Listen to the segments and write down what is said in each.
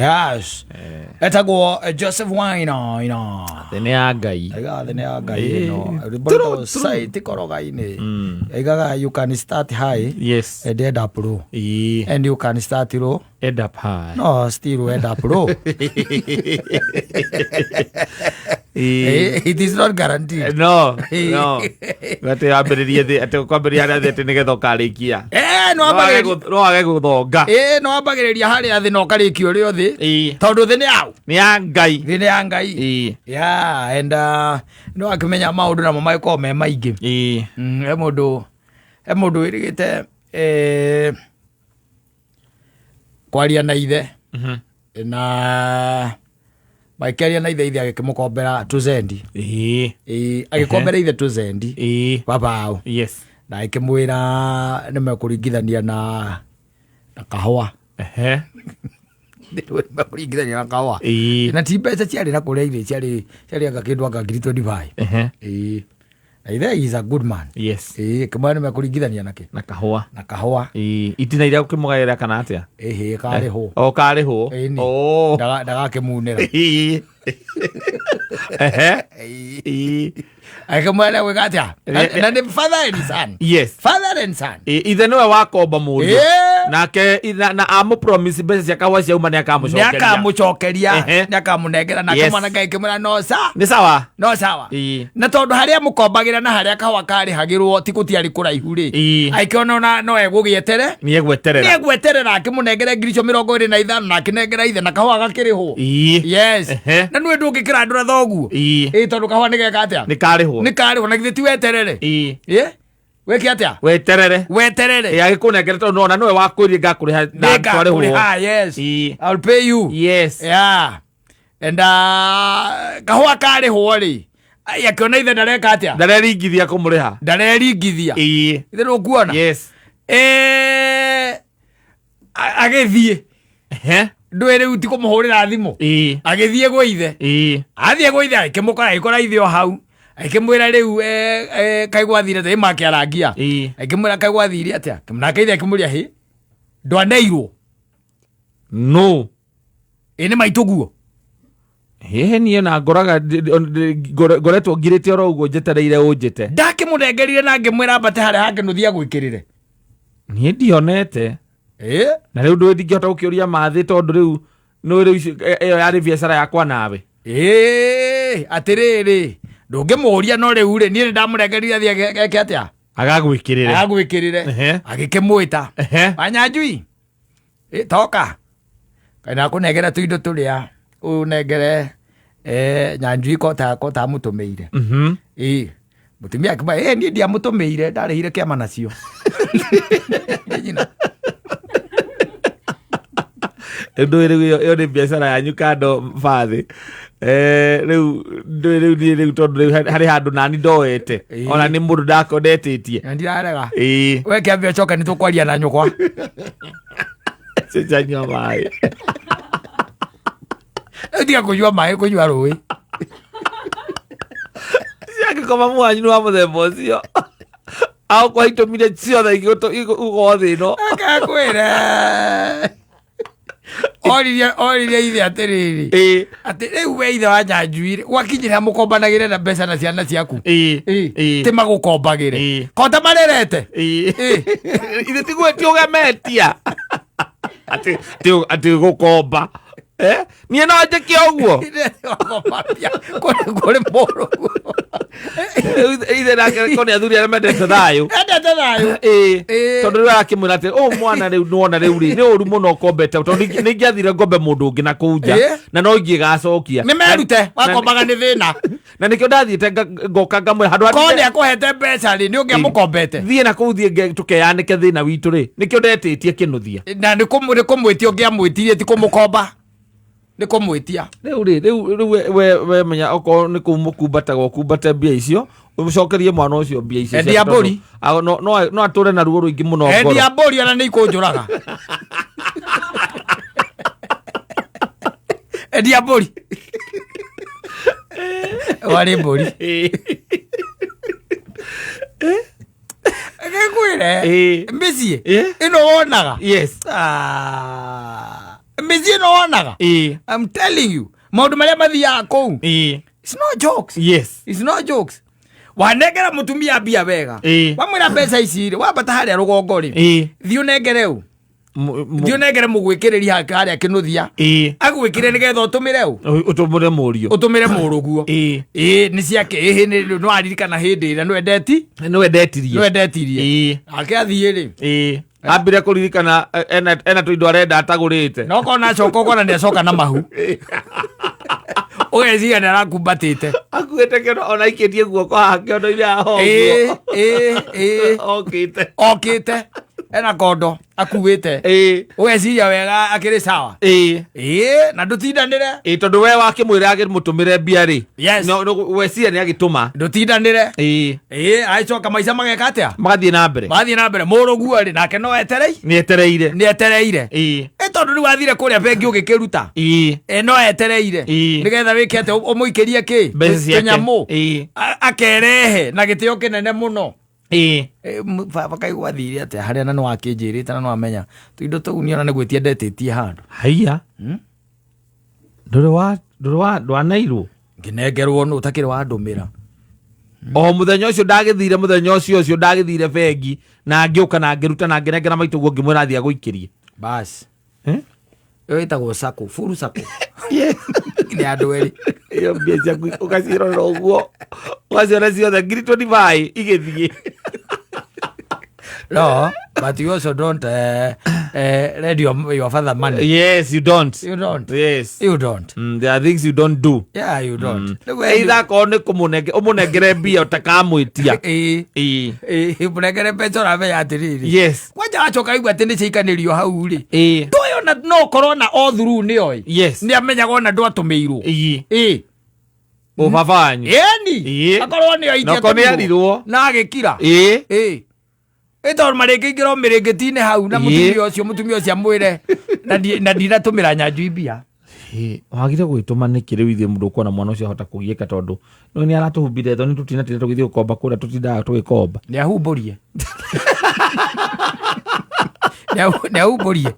Yes, etagwo Joseph Wainaina. Thĩ nĩ ya Ngai. Aigaga thĩ nĩ ya Ngai. Ĩno rwĩmbo True, rwĩtagwo true. site koroga-inĩ. Aigaga you can start high and end up low, and you can start low End up high. No, still end up low. It is not guaranteed. No, atĩ wambĩrĩrie thĩ, atĩ kwambĩrĩria harĩa thĩ atĩ nĩgetha ũkarĩkia. No No wage wambagĩrĩria no wage gũthonga. No wambagĩrĩria harĩa thĩ na ũkarĩkia ũrĩ o thĩ, tondũ thĩ nĩ yaũ? Nĩ ya Ngai. Thĩ nĩ ya Ngai. Yeah, and no akĩmenya maũndũ namo magĩkorwo me maingĩ. He mũndũ wĩrĩgĩte kwaria na ithe, na magĩkĩaria na ithe, ithe agĩkĩmũkombera tũzendi. Agĩkombera ithe tũzendi babao, na agĩkĩmwĩra nĩ mekũringithania na kahũa. Nĩ mekũringithania na kahũa. Na ti mbeca ciarĩ na kũrĩa ithe ciarĩ anga kĩndũ anga ngiri 25. Na ithe is a good man. Kĩmwĩra nĩ mekũringithania nakĩ? Na kahũa. Na kahũa. Itina iria ũkĩmũgaĩra kana atĩa? Ĩhĩ, karĩhwo. O karĩhwo. Ĩni. Oh. Ndagakĩmunĩra. Akĩmwĩra gwĩka atĩa? Na nĩ father and son. Father and son. Ithe nĩwe wakomba mũriũ. Nake na amũpromise mbeca cia kahũa ciauma nĩ nĩ akamũcokeria. Akamũcokeria. Nĩ akamũnengera nake. Mwanake akĩmwĩra no sa Nĩ sawa. No sawa. Na tondũ harĩa mũkombagĩra na harĩa kahũa karĩhagĩrwo ti gũtiarĩ kũraihu rĩ, akĩona ona no egũgĩetere. Nĩ egweterera. Nĩ egweterera akĩmũnengere ngiri icio 25, na akĩnengera ithe na kahũa gakĩrĩhwo. Yes. Na nĩwe ndũngĩkĩrandũra thoguo. Ĩ, tondũ kahũa nĩ geka atĩa? Nĩ karĩhwo. Nĩ karĩhwo, na githĩ ti weterere? Ĩ, wĩke atĩa? Weterere. Weterere. Agĩkũnengere tondũ nona nĩwe wakwĩrie ngakũrĩha na twarĩhwo. Nĩngakũrĩha, yes. I'll pay you. Yeah, and kahũa karĩhwo rĩ, ai, akĩona ithe ndareka atĩa? Ndareringithia kũmũrĩha. Ndareringithia. Ithe nĩũkuona. Agĩthiĩ. Ndũĩ rĩu ti kũmũhũrĩra thimũ. Agĩthiĩ gwĩ ithe. Athiĩ gwĩ ithe, agĩkĩmũkora, agĩkora ithe o hau, agĩkĩmwĩra rĩu kaĩ gwathire atĩa? Ĩ makĩarangia. Agĩkĩmwĩra kaĩ gwathire atĩa? Nake ithe akĩmũria, hĩ, ndwaneirwo? No. Ĩ, nĩ maitũ guo. Hihi niĩ na ngoraga ngoretwo ngirĩte oro ũguo njetereire ũnjĩte. Ndakĩmũnengerire na ngĩmwĩra ambate harĩa hangĩ nũthiĩ agwĩkĩrĩre. Niĩ ndionete. Ĩ. Na rĩu ndũĩ ndingĩhota gũkĩũria mathĩ tondũ rĩu nĩ rĩu ĩyo yarĩ biacara yakwa nawe. Ĩ, atĩrĩrĩ, ndũngĩmũria, no rĩu rĩ, niĩ nĩ ndamũnengerire athiĩ eke atĩa? Agagwĩkĩrĩre. Agwĩkĩrĩre. Agĩkĩmwĩta. Wanyanjui. Ĩ, toka kaĩ nakũnengera tũindo tũrĩa ũnengere Nyanjui kota amũtũmĩire. Ĩ, mũtumia akĩmwĩra, ĩ, niĩ ndiamũtũmĩire, ndarĩhire kĩama nacio. Nĩ nyina. Ndũĩ rĩu ĩyo nĩ biacara yanyu kando bathĩ. Rĩu ndũĩ rĩu niĩ rĩu tondũ rĩu harĩ handũ nani ndoete. Ona nĩ mũndũ ndetĩtie. Na ndirarega. We kĩambe ũcoke, nĩ tũkwaria na nyũkwa. Cicanyua maĩ. Rĩu tiga kũnyua maĩ, kũnyua rũĩ. Ciangĩkoma mwanyu nĩ wa mũthemba ũcio agũkwa itũmire ciothe igũkorwo thĩ ĩno. Akakwĩra oririe ithe atĩrĩrĩ, atĩ rĩu we ithe wa Nyanjui rĩ, gwakinyĩra mũkombanagĩre na mbeca na ciana ciaku. Ti magũkombagĩre. Kota marerete. Ithe tiguo ti ũgemetia atĩ gũkomba. Eh? Niĩ no njĩke ũguo. Kũrĩ mũrũ. Rĩu ithe nake ko nĩ athuri arĩa mendete thayũ. Endete thayũ. Tondũ rĩu arakĩmwĩra atĩ ũyũ mwana rĩu nĩwona rĩu rĩ nĩ ũru mũno ũkombete tondũ nĩ ingĩathire ngombe mũndũ ũngĩ na kũu nja na no ingĩgacokia. Nĩ merute wakombaga nĩ thĩna. Na nĩkĩo ndathiĩte ngoka ngamwĩra handũ Korwo nĩ akũhete mbeca rĩ, nĩ ũngĩamũkombete. Thiĩ na kũu, thiĩ tũkeyanĩke thĩna witũ rĩ, nĩkĩo ndetĩtie kĩnũthia. Na nĩ kũmwĩtia ũngĩamwĩtirie, ti kũmũkomba, nĩ kũmwĩtia. Rĩu rĩ, rĩu we menya okorwo nĩ kũu mũkumbataga ũkumbate mbia icio, ũcokerie mwana ũcio mbia icio Endia ciake tondũ mbũri. No atũre na ruo rũingĩ mũno ngoro. Endia mbũri, ona nĩ ikũnjũraga. Endia mbũri, warĩ mbũri. Ngĩkwĩre, mĩciĩ ĩno wonaga. Ah, Mĩciĩ ĩno wonaga, I'm telling you, maũndũ marĩa mathiaga kũu, it's no jokes. It's no jokes. Wanengera mũtumia mbia wega, wamwĩra mbeca ici rĩ, wambata harĩa rũgongo rĩ, thiĩ ũnengere ũ, thiĩ ũnengere mũgwĩkĩrĩri harĩa kĩnũthia, agwĩkĩre nĩgetha ũtũmĩre ũ, Ũtũmĩre mũriũ. Ũtũmĩre mũrũguo. Ĩĩ, nĩ ciake. Ĩhĩ, nĩ waririkana hĩndĩ ĩrĩa nĩwendeti Nĩwendetirie. Nĩwendetirie. Ake athiĩ rĩ, Ambire kũririkana ena tũindo arenda atagũrĩte. No kona acoka, ũkona nĩ acoka na mahu, ũgeciria nĩ arakumbatĩte. Akuĩte kĩondo, ona aikĩtie guoko haha kĩondo-inĩ haha ũguo. Ĩĩ ĩĩ ĩĩ. Okĩte. Okĩte ena kondo akuĩte. Ũgeciria wega akĩrĩ sawa. Ĩĩ, na ndũtindanĩre. Ĩĩ, tondũ we wakĩmwĩra agĩmũtũmĩre mbia rĩ, weciria nĩ agĩtũma. Ndũtindanĩre. Ĩĩ, agĩcoka maica mageka atĩa? Magathiĩ na mbere. Mathiĩ na mbere. Mũrũguo rĩ, nake no eterei. Nĩ etereire. Nĩ etereire. Ĩ, tondũ rĩu athire kũrĩa bengi ũgĩkĩruta. Ĩ, no etereire nĩgetha wĩke atĩa? Ũmũikĩrie kĩ? Mbeca ciake. Tũnyamũ. Akerehe na gĩtĩo kĩnene mũno. Ĩ, baba kaigua athire atĩa harĩa, na nĩwakĩnjĩrĩte na nĩwamenya tũindo tũu niona nĩ gwĩtia ndetĩtie handũ. Haiya, ndũrĩ wa ndũrĩ wa ndwanairwo? Ngĩnengerwo nũ ũtakĩrĩ wandũmĩra. O mũthenya ũcio ndagĩthire, mũthenya ũcio ũcio ndagĩthire bengi na ngĩũka na ngĩruta na ngĩnengera maitũ guo, ngĩmwĩra athiĩ agũikĩrie. Basi. Eh? Ĩyo ĩtagwo sako furu sako, nĩ andũ erĩ. Ĩyo mbia ciaku ũgacirorera ũguo, ũgaciona ciothe 25,000 igĩthiĩ. No, but you also don't lend your father money. Yes, you don't. You don't. Yes. You don't. There are things you don't do. Yeah, you don't. Rĩu Either akorwo nĩ kũmũnenge ũmũnengere mbia ũtakamwĩtia. Ĩĩ. Ĩĩ, mũnengere mbeca ũramenya atĩrĩrĩ, kwanja wacoka igua atĩ nĩ ciaikanĩrio hau rĩ, ndũĩ ona no ũkorwo na all through nĩoĩ. Nĩ amenyaga ona ndwatũmĩirwo. Ĩĩ. Ũbaba wanyu. Ĩni. Akorwo nĩ Na okorwo nĩ arirwo. Na agĩkira. Ĩĩ, ĩ, tondũ marĩngĩingĩra o mĩrĩngĩti-inĩ hau na mũtumia ũcio amwĩre na ndinatũmĩra nyanjui mbia. Ĩĩ, wagire gwĩtũma nĩkĩ rĩu? Ithuĩ mũndũ ũkuona mwana ũcio ahota kũgiĩka, tondũ no nĩ aratũhumbire thoni, tũtinatinda tũgĩthiĩ gũkomba kũrĩa tũtindaga tũgĩkomba. Nĩ ahumbũrie. Nĩ ahumbũrie.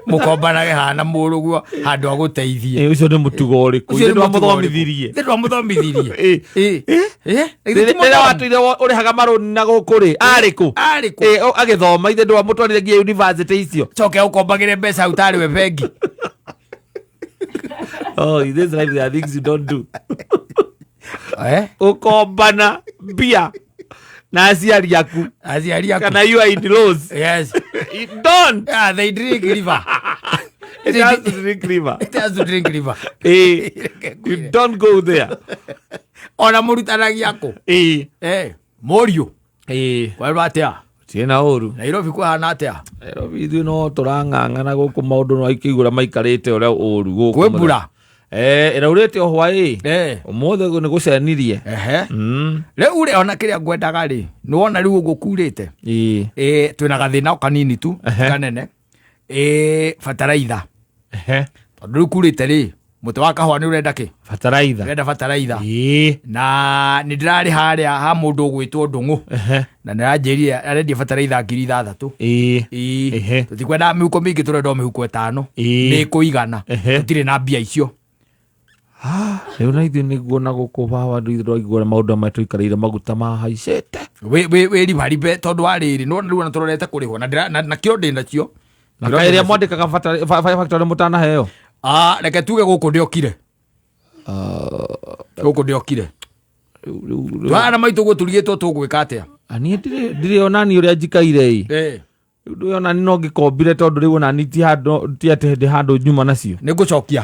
Mũkombanage hana mũrũguo handũ agũteithie. Ĩĩ, ũcio nĩ mũtugo ũrĩkũ? Ũcio Ithuĩ nĩ mũtugo ũrĩkũ? ndwamũthomithirie. Ithuĩ ndwamũthomithirie. Ĩĩ. Ĩĩ. Githĩ ti Rĩrĩa mũthomi? watũire ũrĩhaga marũni na gũkũ rĩ, arĩ kũ? Arĩ kũ? Ĩĩ, agĩthoma, ithe ndwamũtwarire nginya university icio? Coke ũkombagĩre mbeca hau tarĩ we bengi. Oh, in this life there are things you don't do. Eh? Ũkombana mbia na aciari aku Aciari aku. Kana you are in laws. Yes. You don't. Yeah, they drink river. It has to drink river. It has to drink river. You don't go there. Ona mũrutanagia kũ? Mũriũ. Kwerwo atĩa? Tiena ũru. Nairobi kwahana atĩa? Nairobi ithuĩ no tũrang'ang'ana gũkũ, maũndũ no ikĩigũra maikarĩte ũrĩa ũru gũkũ. Kwĩ mbura? Ĩraurĩte o hwaĩ. Ũmũthĩ nĩ gũcenirie. Rĩu rĩ, ona kĩrĩa ngwendaga rĩ, nĩ wona rĩu ũguo kurĩte. Twĩna gathĩna o kanini tu, kanene. Bataraitha. Tondũ rĩu kurĩte rĩ, mũtĩ wa kahũa nĩ ũrenda kĩ? Bataraitha. Ũrenda bataraitha. Na nĩ ndĩrarĩ harĩa ha mũndũ ũgwĩtwo Ndũng'ũ. Na nĩ aranjĩrire arendia bataraitha 6,000. Ĩĩ. Tũtikwendaga mĩhuko mĩingĩ, tũrenda o mĩhuko 5. Nĩ ĩkũigana. Tũtirĩ na mbia icio. Rĩu na ithuĩ nĩguo na gũkũ baba ithuĩ tũraigua maũndũ maya tũikarĩire maguta mahaicĩte. Wĩ ribaribe tondũ wa rĩrĩ, nĩwona rĩu ona tũrorete kũrĩhwo na na kĩo ndĩ nacio. Na kaĩ ĩrĩa mwandĩkaga factory mũtanaheo? Ah, reke tuge gũkũ ndĩokire. Gũkũ ndĩokire. Twana maitũ guo tũrigĩtwo tũgwĩka atĩa? Niĩ ndirĩ onani ũrĩa njikaire ĩ. Rĩu ndũĩ onani no ngĩkombire, tondũ rĩu onani ti handũ, ti atĩ ndĩ handũ nyuma nacio. Nĩ ngũcokia.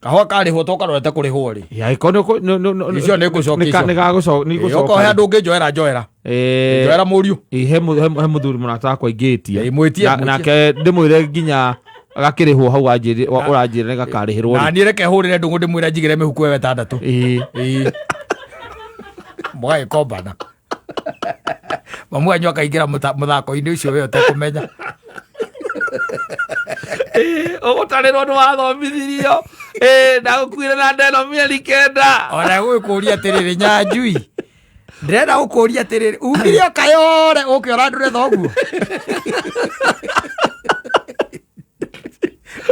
Kahũa karĩhwo to karorete kũrĩhwo rĩ. Ya, ĩkorwo Icio nĩ ngũcokia icio. Nĩ Okorwo he handũ ũngĩnjoera njoera. Njoera mũriũ. He mũthuri mũrata wakwa ingĩtia. Ĩ, mwĩtie, mwĩtie. Nake ndĩmwĩre nginya gakĩrĩhwo hau ũranjĩra nĩ gakarĩhĩrwo Na rĩ. niĩ reke hũrĩre Ndũng'ũ ndĩmwĩre njigĩre mĩhuko ĩyo 6. Ĩĩ. Mũgagĩkombana. Mamu wanyu akaingĩra mũthako-inĩ ũcio we ũtekũmenya. Ũgũtarĩrwo nĩ wathomithirio. Ndagũkuire na ndeno mĩeri 9. Ona gũgĩkũria atĩrĩrĩ, nyanjui ndĩrenda gũkũria atĩrĩrĩ, umire o kayore ũke ũrandũre thoguo.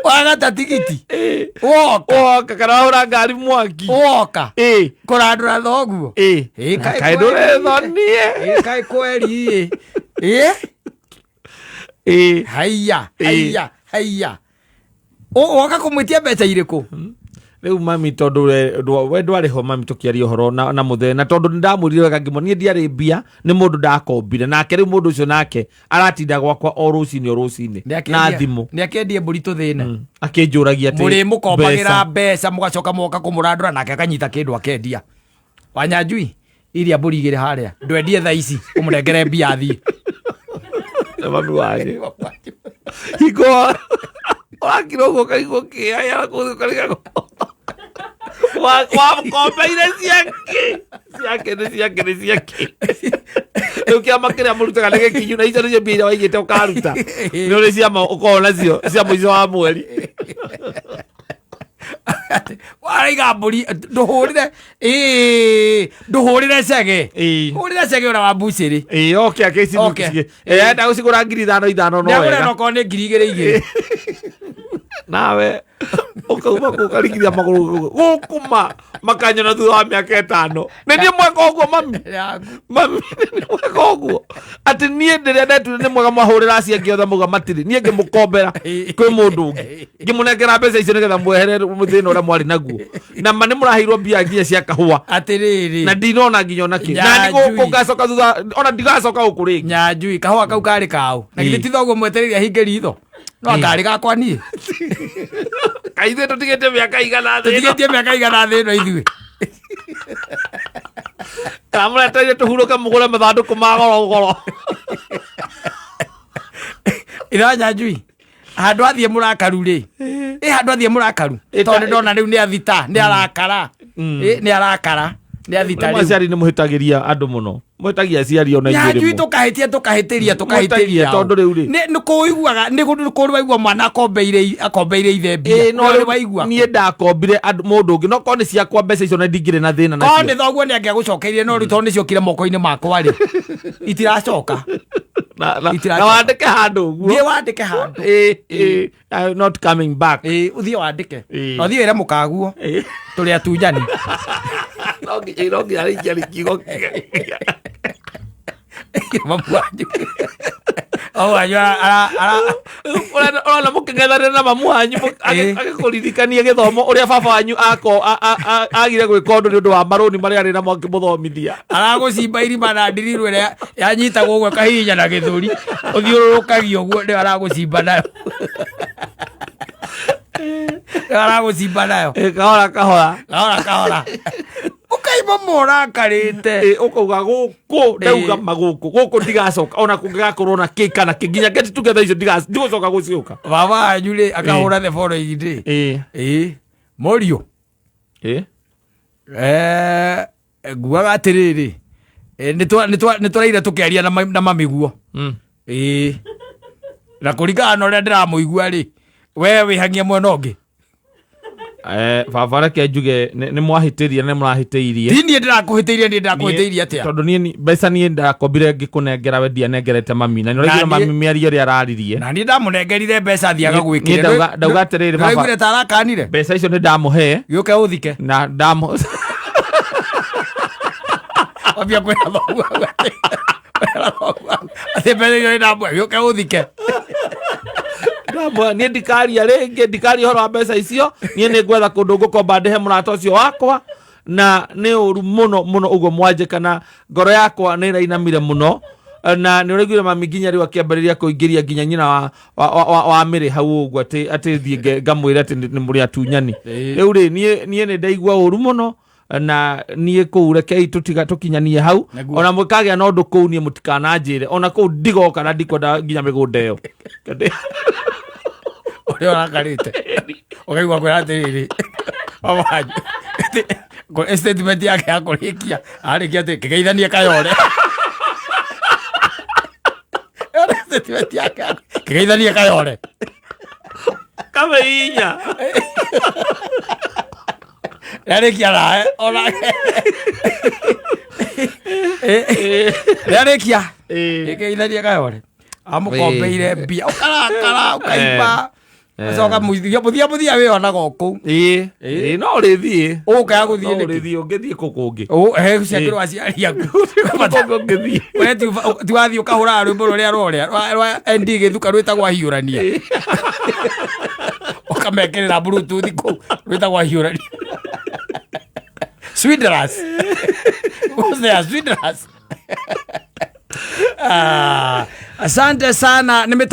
Wagata tigiti woka. Woka kana wahũra ngari mwaki. Woka Ĩ. kũrandũra thoguo. Ĩ. Ĩ, kaĩ Kaĩ ndũrethonie. Ĩ, kaĩ kweri ĩ. Ĩ. Ĩ. Haiya. Ĩ. Haiya haiya. Woka kũmwĩtia mbeca irĩkũ? Rĩu mami tondũ we ndwarĩ ho mami tũkĩaria ũhoro na mũthee, na tondũ nĩndamwĩrire wega ngĩmwĩra niĩ ndiarĩ mbia, nĩ mũndũ ndakombire nake. Rĩu mũndũ ũcio nake aratinda gwakwa o rũcinĩ o rũcinĩ na thimũ. Nĩ akĩendie mbũri tũthĩne. Akĩnjũragia atĩ Mũrĩ mũkombagĩra mbeca mũgacoka moka kũmũrandũra nake akanyita kĩndũ akendia. Wanyanjui iria mbũri igĩrĩ harĩa ndwendie thaa ici ũmũnengere mbia athiĩ. Na mami wanyu hingo ũrakira ũguo ũkaigua kĩaya ũkarigagwo wakombeire ciake ciake nĩ ciake nĩ ciake. Rĩu kĩama kĩrĩa mũrutaga nĩ gĩkinyu, na icio nĩcio mbia iria waigĩte ũkaruta, nĩ ũrĩ ciama ũkoragwo nacio cia mũico wa mweri. Waraiga mbũri ndũhũrĩre, ĩĩ, ndũhũrĩre cege. Ĩĩ. Hũrĩre cege ũrĩa wa mbucĩrĩ. Ĩĩ, oke akĩci. Oke. Enda gũcigũra 5000 ithano no nĩagũre wega. nokorwo nĩ 2000 igĩrĩ. Nawe ũkauma kũu ũkarigithia magũrũ gũkũma makanyona thutha wa mĩaka 5. Nĩ niĩ mweka ũguo mami? Yaku. Mami, nĩ mweka ũguo atĩ niĩ ndĩrĩa ndetuire nĩ mwega, mwahũrĩra acio angĩ othe mauga matirĩ, niĩ ngĩmũkombera kwĩ mũndũ ũngĩ, ngĩmũnengera mbeca icio nĩgetha mwehere thĩna ũrĩa mwarĩ naguo, na ma nĩ mũraheirwo mbia nginya cia kahũa. Atĩrĩrĩ. Na ndinona nginya ona kĩ na Nyanjui. ndigũkũ ngacoka thutha, ona ndigacoka gũkũ rĩngĩ. Nyanjui kahũa kau karĩ kaũ na githĩ Ĩĩ. ti thoguo mwetereire ahinge ritho no akarĩ gakwa niĩ? Kaithuĩ tũtigĩte mĩaka igana thĩ ĩno. Tũtigĩtie mĩaka igana thĩ ĩno ithuĩ. Kana mũretereire tũhurũke mũgũre mathandũkũ ma goro goro? Ira Nyanjui handũ athiĩ mũrakaru rĩ, ĩ handũ athiĩ mũrakaru tondũ nĩ ndona rĩu nĩ athita, nĩ arakara. Ĩ, nĩ arakara, nĩ athita Rĩmwe rĩu. Aciari nĩ mũhĩtagĩria andũ mũno, mũhĩtagia aciari ona ithuĩ Nyanjui rĩmwe. tũkahĩtia, tũkahĩtĩria, tũkahĩtĩria. Mũhĩtagia tondũ rĩu rĩ. Nĩ kũiguaga nĩ kũrĩ waigua mwana akombeire ithe mbia? Ĩ, no Nĩ rĩu waigua? Niĩ ndakombire mũndũ ũngĩ, no korwo nĩ ciakwa mbeca icio na ndingĩrĩ na thĩna Korwo nĩ nacio. thoguo nĩ angĩagũcokeirie, no rĩu tondũ nĩ ciokire moko-inĩ makwa rĩ, itiracoka. Na wandĩke handũ ũguo. Thiĩ wandĩke handũ. Ĩ, ĩ, I'm not coming back. Ĩ, ũthiĩ wandĩke. Ĩ. Na ũthiĩ wĩre mũkaguo tũrĩ atunyani. No nginya rĩingĩ kiugo. Mamu wanyu, mamu wanyu ara Ũrona mũkĩng'ethanĩra na mamu wanyu Ĩ. agĩkũririkania gĩthomo ũrĩa baba wanyu agire gwĩka ũndũ nĩ ũndũ wa marũni marĩa arĩ namo akĩmũthomithia. Aragũcimba irima na ndirirũ ĩrĩa yanyitagwo ũguo ĩkahihinya na gĩthũri ũthiũrũrũkagia ũguo, nĩyo aragũcimba nayo, nĩyo aragũcimba nayo. Ĩ, kahora kahora. Kahora kahora ũkaima mũrakarĩte. Ĩ, ũkauga gũkũ ndauga ma gũkũ gũkũ ndigacoka ona kũngĩgakorwo na kĩ kana kĩ, nginya get together icio ndigũcoka gũciũka. Baba wanyu rĩ akahũra the following day. Ĩ. Ĩ mũriũ. Ĩ. Nguaga atĩrĩrĩ, nĩ tũraire tũkĩaria na mamiguo. Ĩĩ, na kũringana na ũrĩa ndĩramũigua rĩ, we wĩhangie mwena ũngĩ. Baba, reke njuge nĩ mwahĩtĩria, nĩ mũrahĩtĩirie. Ti niĩ ndĩrakũhĩtĩirie, niĩ ndĩrakũhĩtĩirie atĩa? Tondũ niĩ mbeca niĩ ndakombire ngĩkũnengera, we ndianengerete mami, na nĩũraiguire Na mami mĩario ĩrĩa araririe. Na niĩ ndamũnengerire mbeca thiaga Niĩ gwĩkĩre. ndauga atĩrĩrĩ, baba. Ndũraiguire ta arakanire? Mbeca icio nĩ ndamũhe. Gĩũke ũthike. Na ndamũ Wambia kwĩra thoguo kwĩra thoguo atĩ mbeca icio nĩ ndamũhe, gĩũke ũthike. Ndamũhe, niĩ ndikaria rĩngĩ, ndikaria ũhoro wa mbeca icio. Niĩ nĩ ngwetha kũndũ ngũkomba ndĩhe mũrata ũcio wakwa, na nĩ ũru mũno mũno ũguo mwanjĩka, na ngoro yakwa nĩ ĩrainamire mũno, na nĩ ũraiguire mami nginya rĩu akĩambĩrĩria kũingĩria nginya nyina wa mĩrĩ hau ũguo atĩ thiĩ ngamwĩre atĩ nĩ mũrĩ atunyani. Ĩĩ. Rĩu rĩ, niĩ nĩ ndaigua ũru mũno, na niĩ kũu rekei tũtiga tũkinyanie hau. Nĩguo. Ona mũkagĩa na ũndũ kũu, niĩ mũtikananjĩre, ona kũu ndigoka na ndikwenda nginya mĩgũnda ĩyo. Ũrĩa ũrakarĩte ũkaigua kwĩra atĩrĩrĩ mama wanyu statement yake ya kũrĩkia arĩkia atĩ kĩgeithanie kayore. Ĩyo nĩ statement yake kĩgeithanie kayore. Kameinya. Rĩarĩkia nawe onake rĩarĩkia Ĩĩ. ĩkĩgeithanie kayore amũkombeire mbia ũkarakara ũkaimba. Acoka mũthia mũthia mũthia wĩonaga o kũu. Ĩĩ, ĩĩ, no ũrĩthiĩ. Ũkaga gũthiĩ No nĩkĩ? ũrĩthiĩ, ũngĩthiĩ kũ kũngĩ? He ciakĩrwo aciari aku. Kũ ũngĩthiĩ? We ti wathiĩ ũkahũraga rwĩmbo rũrĩa rorĩa rwa ND gĩthuka rwĩtagwo ahiũrania. Ũkamekĩrĩra bluetooth kũu rwĩtagwo ahiũrania. Swindlers. Who's there? Swindlers. Ah, asante sana nĩ mĩta